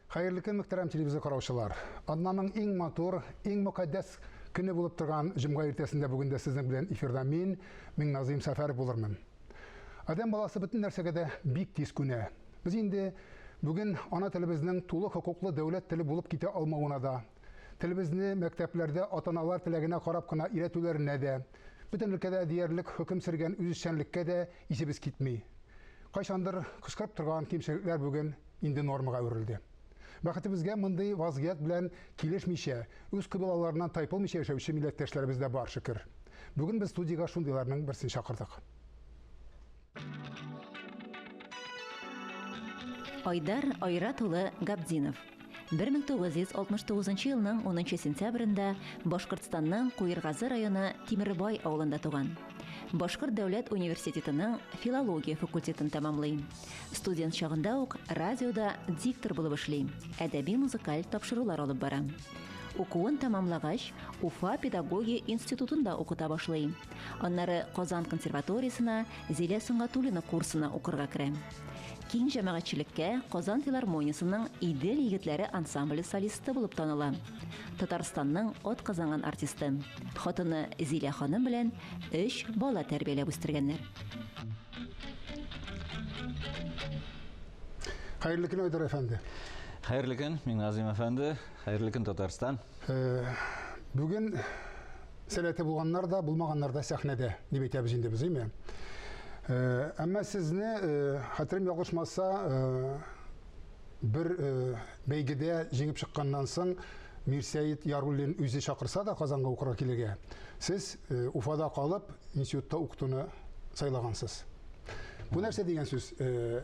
Хәерле көн, мөхтәрәм телевизор караучылар. Атнаның иң матур, иң мөкатдәс көне булып торган җомга иртәсендә бүген дә сезнең белән эфирда мин, Миңназыйм Сәфәров булырмын. Адәм баласы бөтен нәрсәгә дә бик тиз күнә. Без инде бүген ана телебезнең тулы хокуклы дәүләт теле булып китә алмавына да, телебезне мәктәпләрдә ата-аналар теләгенә карап кына өйрәтүләренә дә, бөтен өлкәдә диярлек хөкем сөргән үзешчәнлеккә дә исебез китми. Кайчандыр кычкырып торган кимчелекләр бүген инде нормага әверелде. Бәхетебезгә мондый вазгыять белән килешмичә, үз кыйблаларыннан тайпылмыйча яшәүче милләттәшләребез дә бар, шөкер. Бүген без студиягә шундыйларның берсен чакырдык. Айдар Айрат улы Габдинов. 1969 елның 10 сентябрендә Башкортстанның Куергазы районы Тимербай авылында туган. Башкорт дәүләт университетының филология факультетын тәмамлый. Студент чагында ук радиода диктор булып эшли, әдәби-музыкаль тапшырулар алып бара. Укуын тәмамлагач, Уфа педагогия институтында укыта башлый. Аннары Казан консерваториясенә Зилә Сөнгатуллина курсына укырга керә. Киң җәмәгатьчелеккә Казан филармониясенең Идел егетләре ансамбле солисты булып таныла. Татарстанның атказанган артисты. Хатыны Зилә ханым белән өч бала тәрбияләп үстергәннәр. Хәерле көн, Айдар әфәнде. Хәерле көн, Миңназыйм әфәнде. Хәерле көн, Татарстан. Бүген сәләте булганнар да, булмаганнар да сәхнәдә, дип әйтәбез инде без, әйме? Әмма сезне, хәтерем ялгышмаса, бер бәйгедә җиңеп чыкканнан соң Мирсәет Яруллин үзе чакырса да Казанга укырга килергә, сез Уфада калып, институтта укытуны сайлагансыз. Бу нәрсә дигән сүз?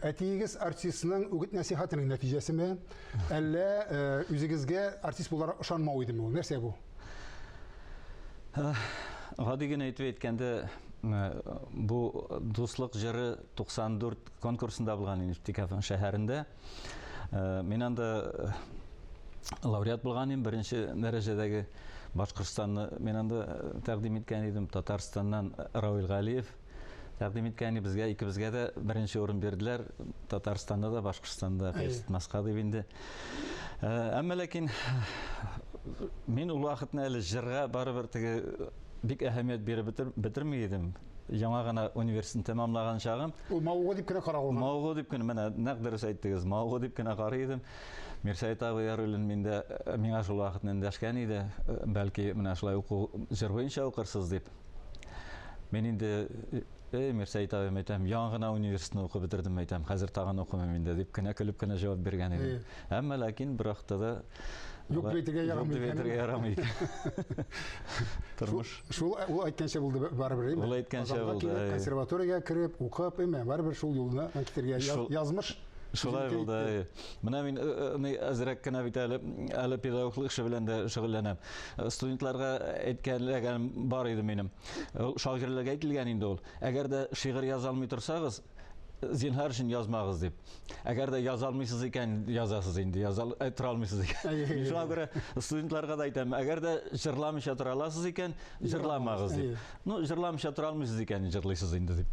Әтиегез артистның үгет-нәсихәтенең нәтиҗәсеме? Әллә үзегезгә артист буларак ышанмау идеме ул? Нәрсә бу? Гади генә итеп әйткәндә, бу Дуслык җыры 94 конкурсында булган Нефтекама шәһәрендә. Мин анда лауреат булган идем, беренче дәрәҗәдәге Башкортстанны мин анда тәкъдим иткән идем, Татарстаннан Равил Галиев тәкъдим иткән иде, безгә икебезгә дә беренче урын бирделәр, Татарстанда да, Башкортстанда да кыерсытмаска дип инде. Әмма ләкин мин ул вакытны әле җырга барыбер теге бик әһәмият биреп бетерми идем. Яңа гына университетны тәмамлаган чагым. Ул мавыгу дип кенә каралган. Мавыгу дип кенә, менә нәкъ дөрес әйттегез, мавыгу дип кенә карый идем. Мирсәет абый Яруллин миндә миңа шул вакытны эндәшкән иде, бәлки менә шулай уку җыр буенча укырсыз дип. Мин инде Эй, Мирсәет абый, әйтәм, яңа гына университетны укып бетердем, әйтәм, хәзер тагын укымыйм инде, дип кенә көлеп кенә җавап биргән идем. Әмма ләкин бер вакытта да Юк дип әйтергә ярамый. Юк дип әйтергә ярамый икән. Тормыш. Шул ул әйткәнчә булды барыбер, әйме? Ул әйткәнчә булды. Консерваториягә кереп, укып, әйме, барыбер шул юлны китергә язмыш. Шулай булды. Менә мин әзрәк кенә бит әле әле педагоглык эше белән дә шөгыльләнәм. Студентларга әйткәнләгән бар иде минем. Ул шагыйрьләргә әйтелгән инде ул. Әгәр дә шигырь яза алмый торсагыз, зинһар өчен язмагыз дип. Әгәр дә яза алмыйсыз икән, язасыз инде, яза тора алмыйсыз икән. Мин шуңа күрә студентларга да әйтәм, әгәр дә җырламыйча тора аласыз икән, җырламагыз дип. Ну, җырламыйча тора алмыйсыз икән, җырлыйсыз инде дип.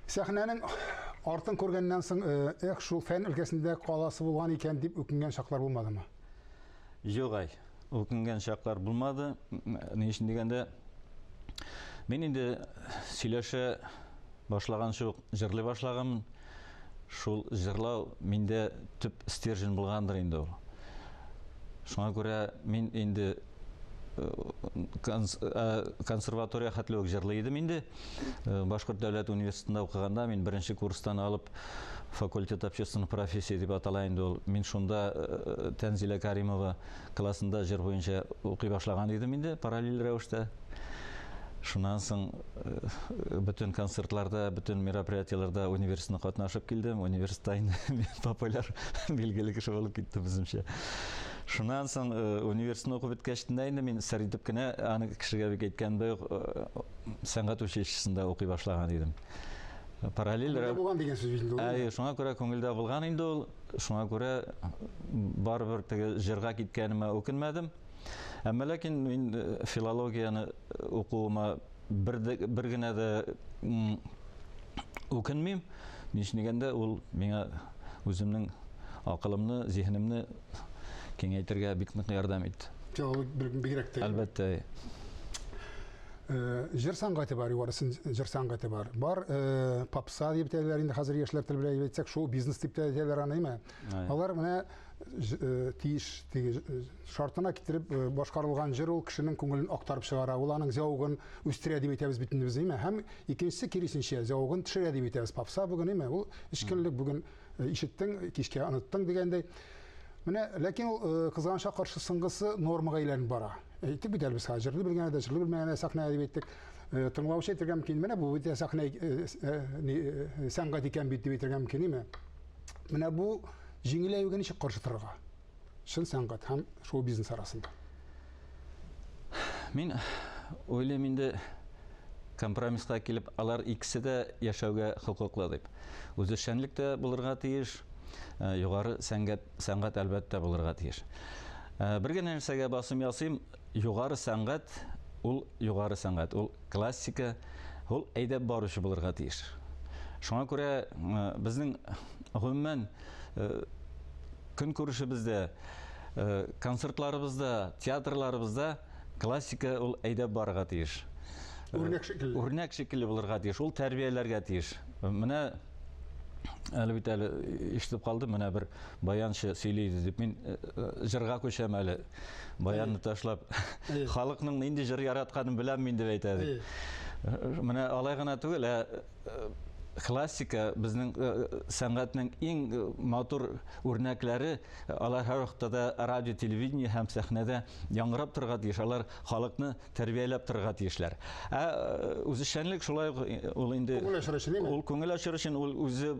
Сәхнәнең артын күргәннән соң, эх, шул фән өлкәсендә каласы булган икән дип үкенгән чаклар булмадымы? Юк ай. Үкенгән чаклар булмады. Ни өчен дигәндә, мин инде сөйләшә башлаганчы ук җырлый башлаганмын. Шул җырлау миндә төп стержень булгандыр инде ул. Шуңа күрә мин инде консерватория хәтле үк җырлый идем инде. Башкорт дәүләт университетында укыганда мин беренче курстан алып факультет общественных профессий дип атала инде ул. Мин шунда Тәнзилә Каримова классында җыр буенча укый башлаган идем инде параллель рәвештә. Шуннан соң бөтен концертларда, бөтен мероприятиеләрдә университетны катнашып килдем. Университетта инде мин популяр, билгеле кеше булып киттем үземчә. Шуннан соң университетны укып беткәч тә инде мин сер итеп кенә аны кешегә бик әйткән дә юк, сәнгать училищесында укый башлаган идем. Параллель Күңелдә булган дигән сүз бит инде ул. Әйе, шуңа күрә күңелдә булган инде ул. Шуңа күрә барыбер теге җырга киткәнемә үкенмәдем. Әмма ләкин мин филологияне укуыма бер, бер генә дә үкенмим. Ни өчен дигәндә, ул миңа үземнең акылымны, зиһенемне киңәйтергә бик нык ярдәм итте. Филологик белем бигрәк тә. Әлбәттә. Э, җыр сәнгате бар, югары җыр сәнгате бар. Бар э, попса дип әйтәләр инде хәзер яшьләр теле белән әйтсәк, шоу бизнес дип тә әйтәләр аны, әйме? Алар менә э, тиеш теге шартына китереп башкарылган җыр ул кешенең күңелен актарып чыгара, ул аның зәвыгын үстерә дип әйтәбез бит инде без, әйме? Һәм икенчесе киресенчә, зәвыгын төшерә дип әйтәбез. Попса бүген, әйме? Ул эчкенлек бүген ишеттең, кичкә оныттың дигәндәй. Менә, ләкин ул кызганычка каршы соңгысы нормага әйләнеп бара. Әйттек бит әле без хәзер, җырлый белгән дә, җырлый белмәгән дә сәхнә дип әйттек. Тыңлаучы әйтергә мөмкин, менә бу бит сәхнә сәнгать икән бит дип әйтергә мөмкин, име? Менә бу җиңеләюгә ничек каршы торырга? Чын сәнгать һәм шоу-бизнес арасында. Мин уйлыйм инде компромисска килеп, алар икесе дә яшәүгә хокуклы дип. Үзешчәнлек тә булырга тиеш, югары сәнгать, сәнгать әлбәттә булырга тиеш. Бер генә нәрсәгә басым ясыйм, югары сәнгать ул югары сәнгать, ул классика, ул әйдәп баручы булырга тиеш. Шуңа күрә безнең гомумән көнкүрешебездә, концертларыбызда, театрларыбызда классика ул әйдәп барырга тиеш. Үрнәк шикелле. Үрнәк шикелле булырга тиеш, ул тәрбияләргә тиеш. Менә әле бит әле ишетеп калдым, менә бер баянчы сөйли иде дип, мин җырга күчәм әле, баянны ташлап. Халыкның нинди җыр яратканын беләм мин дип әйтә дип. Менә алай гына түгел, ә классика безнең сәнгатьнең иң матур үрнәкләре, алар һәрвакытта да радио, телевидение һәм сәхнәдә яңгырап торырга тиеш, алар халыкны тәрбияләп торырга тиешләр. Ә үзешчәнлек шулай ук ул инде күңел ачыр өчен, ул күңел ачыр өчен ул үзе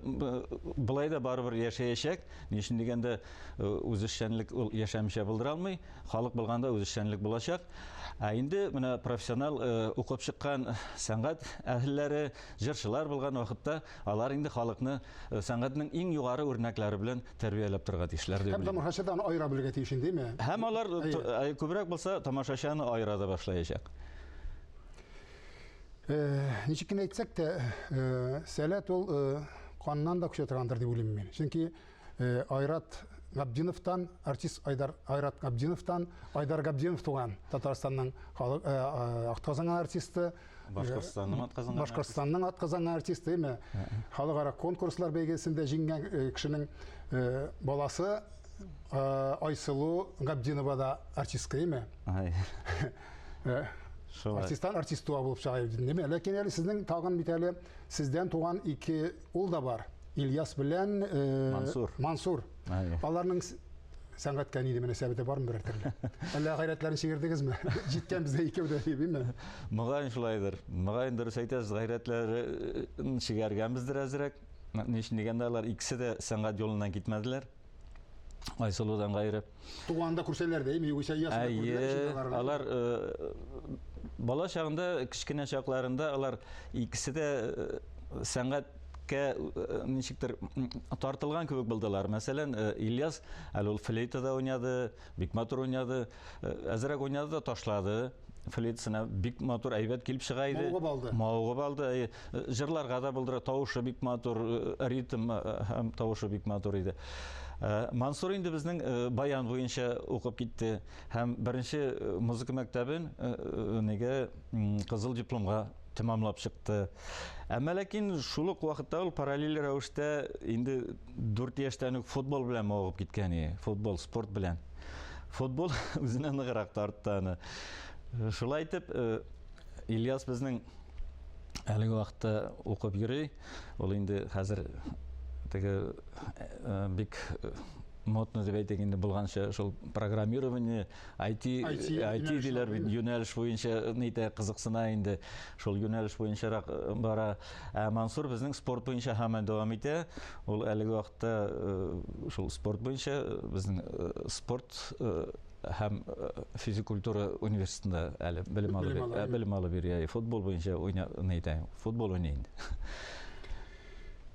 былай да барыбер яшәячәк. Ни өчен дигәндә, үзешчәнлек ул яшәмичә булдыра алмый. Халык булганда үзешчәнлек булачак. Ә инде менә профессионал укып чыккан сәнгать әһелләре, җырчылар булган вакытта алар инде халыкны сәнгатьнең иң югары үрнәкләре белән тәрбияләп торырга тиешләр дип Һәм тамашачы да аны аера белергә тиеш инде, әйме? Һәм алар күбрәк булса тамашачы аны аера да башлаячак. Ничек кенә әйтсәк тә, сәләт ул каннан да күчә торгандыр дип уйлыйм мин. Чөнки Айрат Габдиновтан, артист Айдар Айрат Габдиновтан Айдар Габдинов туган, Татарстанның халык атказанган артисты. Башкортстанның атказанган Башкортстанның атказанган артисты, әйме? Халыкара конкурслар бәйгесендә җиңгән кешенең баласы Айсылу Габдинова да артистка, әйме? Артисттан артист туа булып чыга инде, Ләкин әле сезнең тагын бит әле сездән туган ике ул да бар. Ильяс белән Мансур. Мансур. Аларның сәнгатькә нинди мөнәсәбәте бармы берәр төрле? Әллә гайрәтләрен чигердегезме? Җиткән безгә икәү дә димме? Мөгаен шулайдыр. Мөгаен дөрес әйтәсез, гайрәтләрен чигәргәнбездер әзрәк. Ни өчен дигәндә, алар икесе дә сәнгать юлыннан китмәделәр. Айсылудан гайре. Туганда күрсәләр дә, әйме, югыйсә ясында күрделәр. Алар бала чагында, кечкенә чакларында алар икесе дә сәнгатькә ничектер тартылган кебек булдылар. Мәсәлән, Ильяс әле ул флейтада уйнады, бик матур уйнады. Әзрәк уйнады да ташлады. Флейтасына бик матур әйбәт килеп чыга иде. Мавыгып алды. Мавыгып алды. Җырларга да булдыра, тавышы бик матур, ритм һәм тавышы бик матур иде. Мансур инде безнең баян буенча укып китте һәм беренче музыка мәктәбен нигә кызыл дипломга тәмамлап чыкты. Әмма ләкин шул ук вакытта ул параллель рәвештә инде 4 яшьтән үк футбол белән мавыгып киткән иде. Футбол, спорт белән. Футбол үзенә ныграк тартты аны. Шулай итеп, Ильяс безнең әлеге вакытта укып йөри. Ул инде хәзер теге бик модно дип әйтик инде булганча шул программирование, IT, IT диләр бит, юнәлеш буенча нитә кызыксына инде, шул юнәлеш буенчарак бара. Ә Мансур безнең спорт буенча һаман дәвам итә. Ул әлеге вакытта шул спорт буенча безнең спорт һәм физик культура университетында әле белем алып белем алып йөри. Футбол буенча уйна нитә, футбол уйный инде.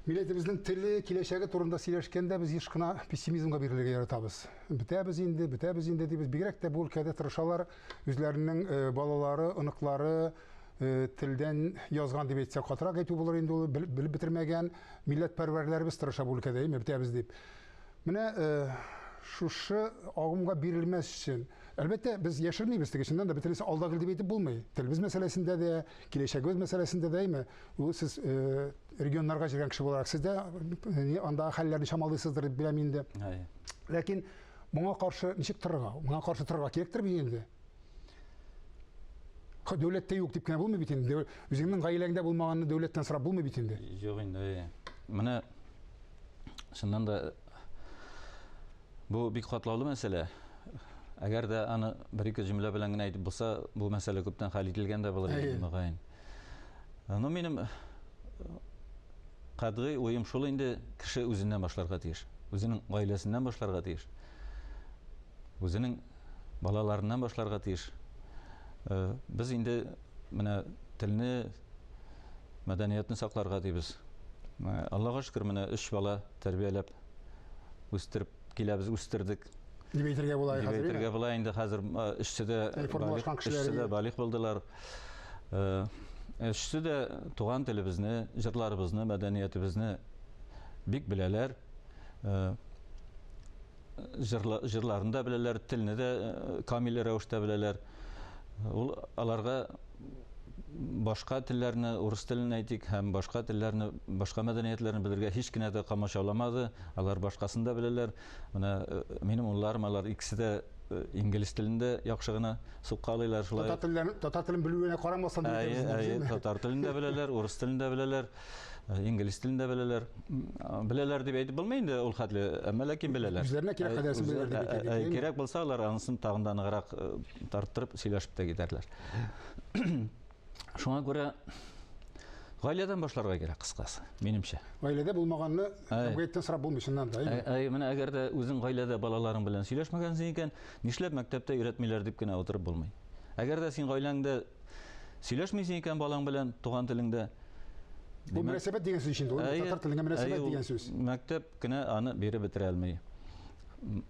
Милләтебезнең теле, киләчәге турында сөйләшкәндә без еш кына пессимизмга бирелергә яратабыз. Бетәбез инде, бетәбез инде дибез. Бигрәк тә бу өлкәдә тырышалар үзләренең балалары, оныклары. Телдән язган дип әйтсәк, катырак әйтү булыр инде ул, белеп бетермәгән милләтпәрвәрләребез тырыша бу өлкәдә, әйме, бетәбез дип. Менә шушы агымга бирелмәс өчен, әлбәттә, без яшермибез, теге чыннан да бөтенесе алда гел дип әйтеп булмый. Телебез мәсьәләсендә дә, киләчәгебез мәсьәләсендә дә, әйме, ул сез регионнарга җиргән кеше буларак, сез дә андагы хәлләрне чамалыйсыздыр дип беләм инде. Ләкин моңа каршы ничек торырга? Моңа каршы торырга кирәктер бит инде. Дәүләттә юк дип кенә булмый бит инде. Үзеңнең гаиләңдә булмаганны дәүләттән сорап булмый бит инде. Юк инде. Менә чыннан да бу бик катлаулы мәсьәлә. Әгәр дә аны бер-ике җөмлә белән генә әйтеп булса, бу мәсьәлә күптән хәл ителгән дә булыр иде, мөгаен. Ну, минем катгый уем шул инде, кеше үзеннән башларга тиеш. Үзенең гаиләсеннән башларга тиеш. Үзенең балаларыннан башларга тиеш. Э, без инде менә телне, мәдәниятне сакларга дибез. Э, Аллага шөкер, менә өч бала тәрбияләп үстереп киләбез, үстердек. Дип әйтергә була хәзер. Дип әйтергә була инде хәзер э, өчесе дә формалашкан кешеләр. Өчесе дә балигъ булдылар. Өчесе дә туган телебезне, җырларыбызны, мәдәниятебезне бик беләләр. Җырларын да беләләр, телне дә э, камил рәвештә беләләр. Ул аларга башка телләрне, урыс телен әйтик, һәм башка телләрне, башка мәдәниятләрне белергә һич кенә дә комачауламады. Алар башкасын да беләләр. Менә э, минем улларым, алар икесе дә э, инглиз телендә яхшы гына суккалыйлар шулай. Татар телләрен, татар телен белүенә карамастан дип әйтәбез. Татар телен дә беләләр, урыс телен дә беләләр. Э, инглиз телен дә беләләр. Беләләр дип әйтеп булмый инде ул хәтле, әмма ләкин беләләр. Үзләренә кирәк кадәресен беләләр дип әйтәләр. Кирәк булса, алар анысын тагын да ныграк э, тарттырып сөйләшеп тә китәрләр. Шуңа күрә гаиләдән башларга кирәк, кыскасы, минемчә. Гаиләдә булмаганны җәмгыятьтән сорап булмый, чыннан да. Әй, менә әгәр дә үзең гаиләдә балаларың белән сөйләшмәгәнсең икән, нишләп мәктәптә өйрәтмиләр дип кенә утырып булмый. Әгәр дә син гаиләңдә Сөйләшмисең икән балаң белән туган телеңдә. Бу мөнәсәбәт дигән сүз инде, ул татар теленә мөнәсәбәт дигән сүз. Мәктәп кенә аны биреп бетерә алмый.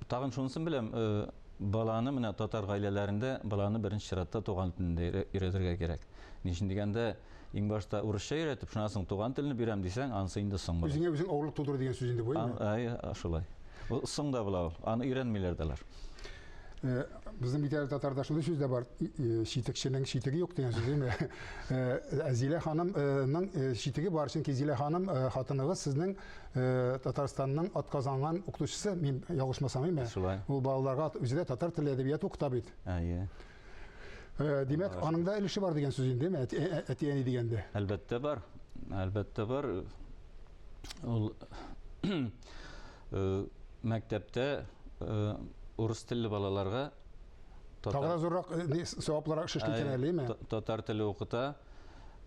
Тагын шунысын беләм, э, баланы менә татар гаиләләрендә баланы беренче чиратта туган телендә өйрәтергә кирәк. Ни өчен дигәндә, иң башта урысча өйрәтеп, шуннан соң туган телне бирәм дисәң, анысы инде соң була. Үзеңә үзең авырлык тудыру дигән сүз инде бу, әйеме? Әйе, шулай. Ул соң да була ул. Аны өйрәнмиләр дә алар. Э, безнең бит әле татарда шундый сүз дә бар, читекченең читеге юк дигән сүз, әйеме? Э, Зилә ханымның э, читеге бар, чөнки Зилә ханым хатыныгыз сезнең Татарстанның атказанган укытучысы, мин ялгышмасам, әйеме? Шулай. Ул балаларга үзе дә татар теле әдәбияты укыта бит. Әйе. Димәк, аның да өлеше бар дигән сүз инде, әти-әни дигәндә. Әлбәттә бар. Әлбәттә бар. Ул мәктәптә урыс телле балаларга татар... Тагы да зуррак, саваплырак эш эшли икән әле, әйеме? Татар теле укыта.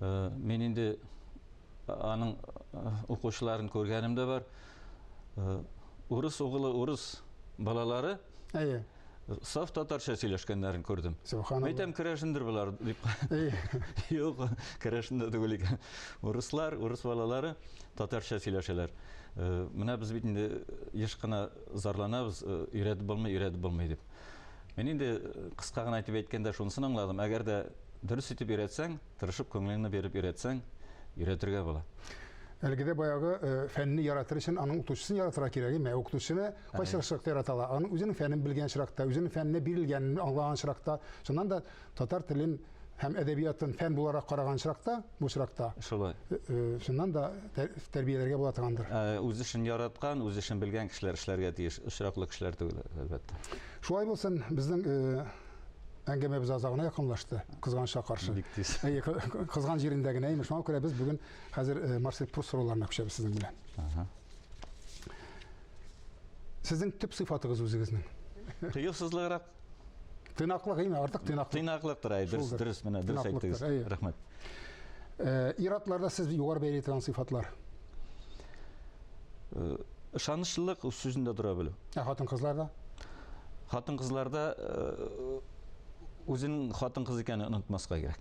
Мин инде аның укучыларын күргәнем дә бар. Урыс угылы, урыс балалары Әйе. Саф татарча сөйләшкәннәрен күрдем. Субханалла. Әйтәм, керәшендер болар дип. Юк, керәшен дә түгел икән. Урыслар, урыс балалары татарча сөйләшәләр. Э, менә без бит инде еш кына зарланабыз, э, өйрәтеп булмый, өйрәтеп булмый дип. Мин инде э, кыска гына итеп әйткәндә шунысын аңладым. Әгәр дә дөрес итеп өйрәтсәң, тырышып күңелеңне биреп өйрәтсәң, өйрәтергә була. Әлеге дә баягы фәнне яратыр өчен аның укытучысын яратырга кирәк, әйме? Укытучыны кайсы очракта ярата ала? Аның үзенең фәнен белгән очракта, үзенең фәненә бирелгәнен аңлаган очракта, чыннан да татар телен һәм әдәбиятын фән буларак караган очракта, бу очракта шулай. Э, э, чыннан да тәрбияләргә була торгандыр. Э, үз эшен яраткан, үз эшен белгән кешеләр эшләргә тиеш, очраклы кешеләр түгел, әлбәттә. Шулай булсын, безнең әңгәмәбез азагына якынлашты, кызганычка каршы. Бик тиз. Әйе, кызган җирендә генә, имеш. Шуңа күрә без бүген хәзер Марсель Пруст сорауларына күчәбез сезнең белән. Ага. Сезнең төп сыйфатыгыз үзегезнең? Кыюсызлыграк. Тыйнаклык, әйме, артык тыйнаклык. Тыйнаклыктыр, әй, дөрес, дөрес, менә дөрес әйттегез. Рәхмәт. Э, ир-атларда сез югары бәяли торган сыйфатлар? Э, ышанычлылык, үз сүзендә тора белү. Ә хатын-кызларда? Хатын-кызларда э, үзенең хатын-кыз икәнен онытмаска кирәк.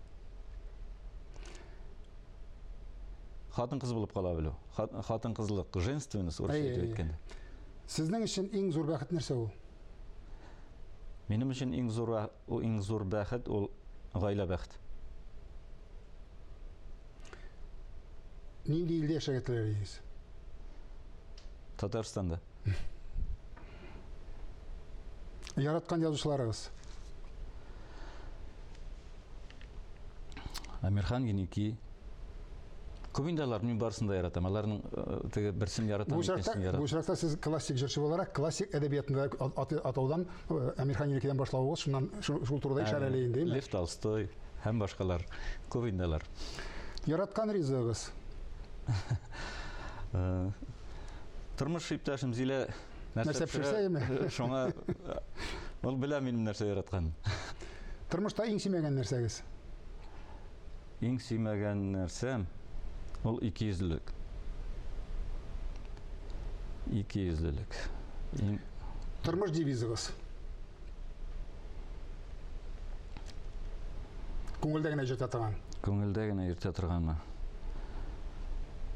Хатын-кыз булып кала белү. Хатын-кызлык, женственность, урысча әйтеп әйткәндә. Сезнең өчен иң зур бәхет нәрсә ул? Минем өчен иң зур иң зур бәхет ул гаилә бәхете. Нинди илдә яшәргә теләр идегез? Татарстанда. Яраткан язучыларыгыз? Әмирхан Еники. Күп инде алар, мин барысын да яратам. Аларның э, теге берсен яратам, икенчесен яратам. Бу очракта сез классик җырчы буларак, классик әдәбиятны атаудан э, Әмирхан Еникидән башлавыгыз шуннан шул турыда ишарәли инде. Лев Толстой һәм башкалар. Күп инде алар. Яраткан ризыгыгыз? Э, тормыш иптәшем Зилә нәрсә пешерсә яме? Шуңа ул белә минем нәрсә яратканын. Тормышта иң сөймәгән нәрсәгез? Иң сөймәгән нәрсәм ул икейөзлелек. Икейөзлелек. Иң Тормыш девизыгыз? Күңелдә генә йөртә торган. Күңелдә генә йөртә торганмы?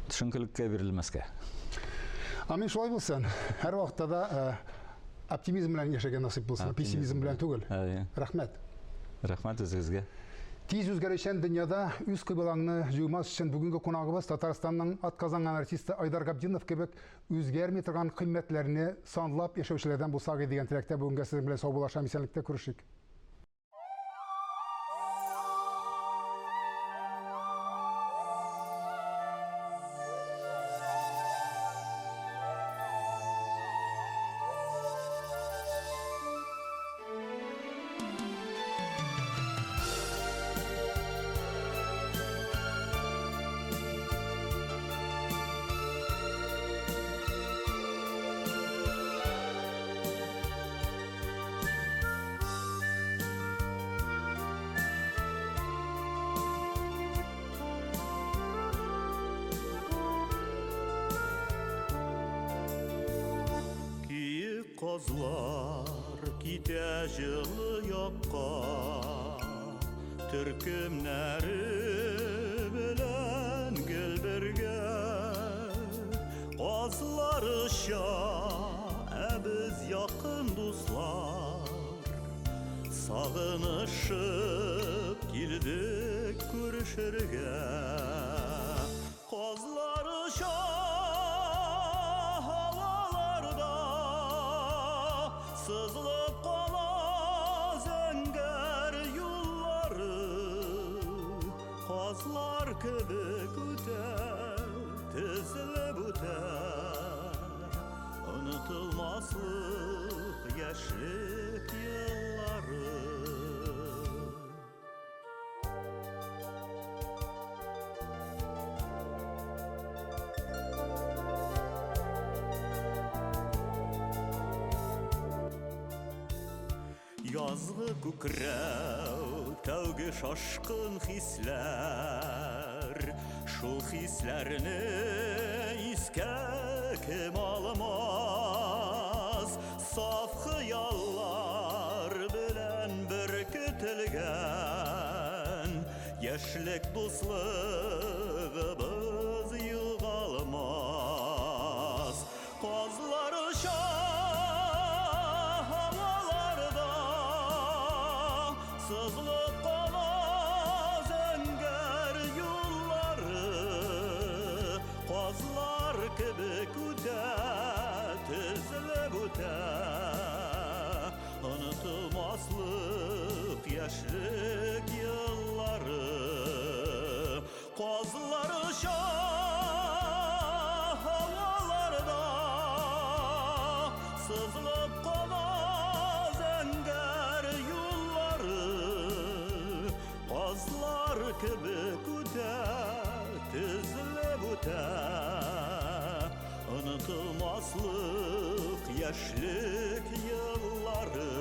Төшенкелеккә бирелмәскә. Амин, шулай булсын. Һәр вакытта да э, оптимизм белән яшәргә насыйп булсын, пессимизм белән түгел. Рәхмәт. Рәхмәт үзегезгә. Тиз үзгәрүчән дөньяда үз кыйблаңны җуймас өчен бүгенге кунагыбыз Татарстанның атказанган артисты Айдар Габдинов кебек үзгәрми торган кыйммәтләрне санлап яшәүчеләрдән булсак иде дигән теләктә бүгенгә сезнең белән саубуллашам, исәнлектә күрешик. Киек казлар китә җылы якка, Төркемнәре белән гел бергә. Казлар оча, ә без якын дуслар, Сагынышып килдек күрешергә. Казлар оча һаваларда, Сызылып кала зәңгәр юллары. Казлар кебек үтә, тезелеп үтә, Онытылмаслык яшьлек еллары. Язгы күкрәү, тәүге шашкын хисләр, Шул хисләрне искә кем алмас? Саф хыяллар белән беркетелгән Яшьлек дуслыгыбыз югалмас. Казлар оча һаваларда, Сызылып кала зәңгәр юллары. Казлар кебек үтә, тезелеп үтә, Онытылмаслык яшьлек еллары. Казлар оча һаваларда, Сызылып кала зәңгәр юллары. Казлар кебек үтә, тезелеп үтә, Онытылмаслык яшьлек еллары.